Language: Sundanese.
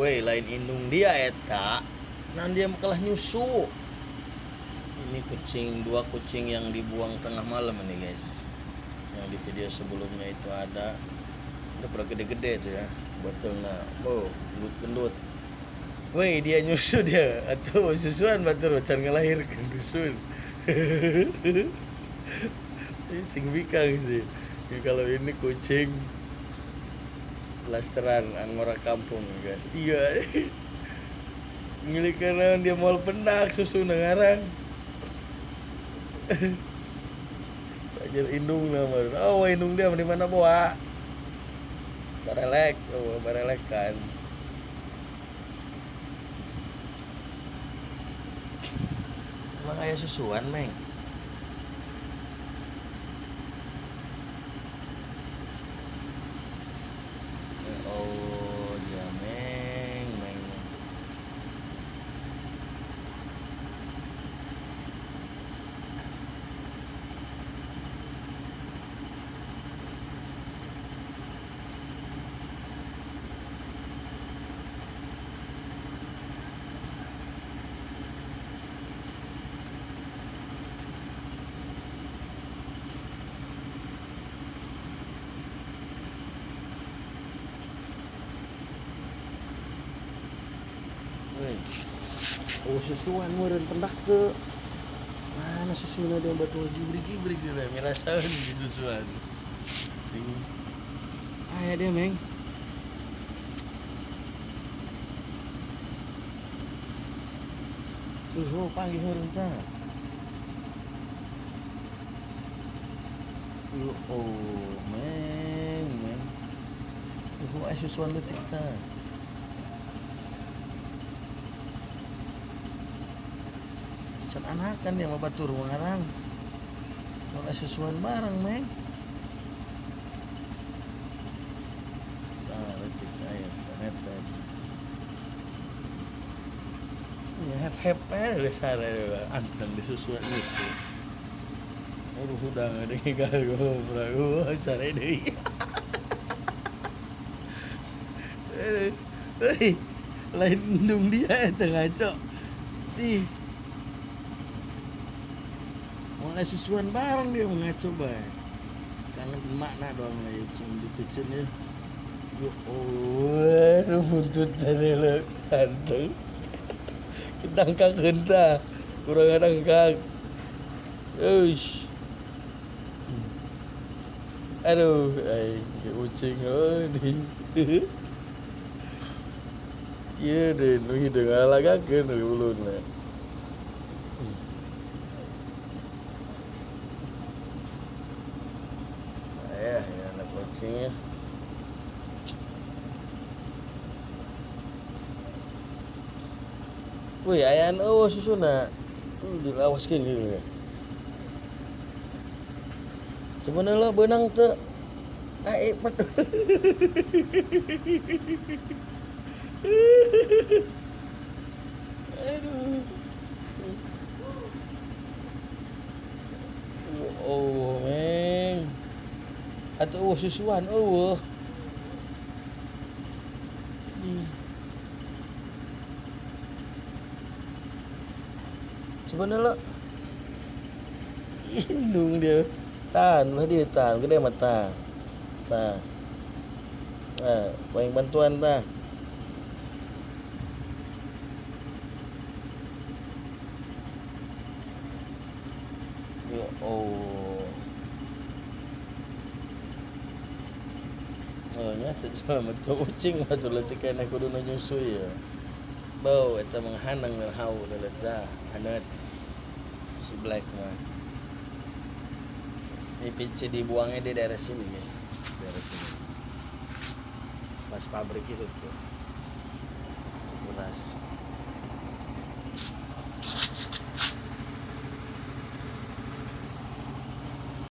Woi, lain indung dia eta. Nah, dia kalah nyusu. Ini kucing, dua kucing yang dibuang tengah malam ini guys. Yang di video sebelumnya itu ada. Udah pernah gede-gede tuh ya. Betulna, oh, gendut-gendut. Woi, dia nyusu dia. Atau susuan batur can ngelahirkeun dusun. Ini kucing bikang sih. Ini kalau ini kucing blasteran angora kampung guys. Iya. Ngilikeun dia mau pendak susu ngarang. Ajar indung nama. Oh, indung dia di mana bawa? Barelek, oh, barelek kan. Emang aya susuan, Meng? Oh, dia Meng, Meng. Oh, susuan meureun pendak teu. Mana susuna dia batu gibrig-gibrig udah ngerasain di susuan. Cing. Aya dia, Meng. Oh, panggil meureun tah. Oh, Meng, Meng. Aya susuan leutik tah. Can anakan dia mau batur mengarang. Mau susuan bareng, Meng. Nah, leutik aya ternyata. Hep-hep aja sare anteng di susuan nyusu. Aduh, udah ada ngigal goblok. Sare deui. Hei, lain indung dia eta ngaco. Ih. Mulai susuan bareng dia mengaco bae. Kangen emak nak doang lah ya, cing dipicin ya. Yo, oh, buntut tadi lo hantu. Ketangkak genta, kurang angkak. Uish. Aduh, ai kucing oh di. Iya deh, nu hideung ngalagakeun uluna. Ya, ya anak kucingnya. Wih, ayaan eueuh susuna. Dilawaskeun gitu ya. Coba lah beunang teu. Tae Aduh. Oh, Meng. Atau susuan eueuh. Coba nelo. Indung dia. Tahan lah dia, tahan. Gede mata. Tah. Nah, paling bantuan tah. Ya Allah. Oh, nya teh jelema teu ucing mah teu leutik keneh kudu nyusu ya. Bau eta menghaneng dan hau leuleut haneut. Si Black mah. Ini PC dibuangnya di daerah sini, guys. Daerah sini. Pas pabrik itu tuh. Beras.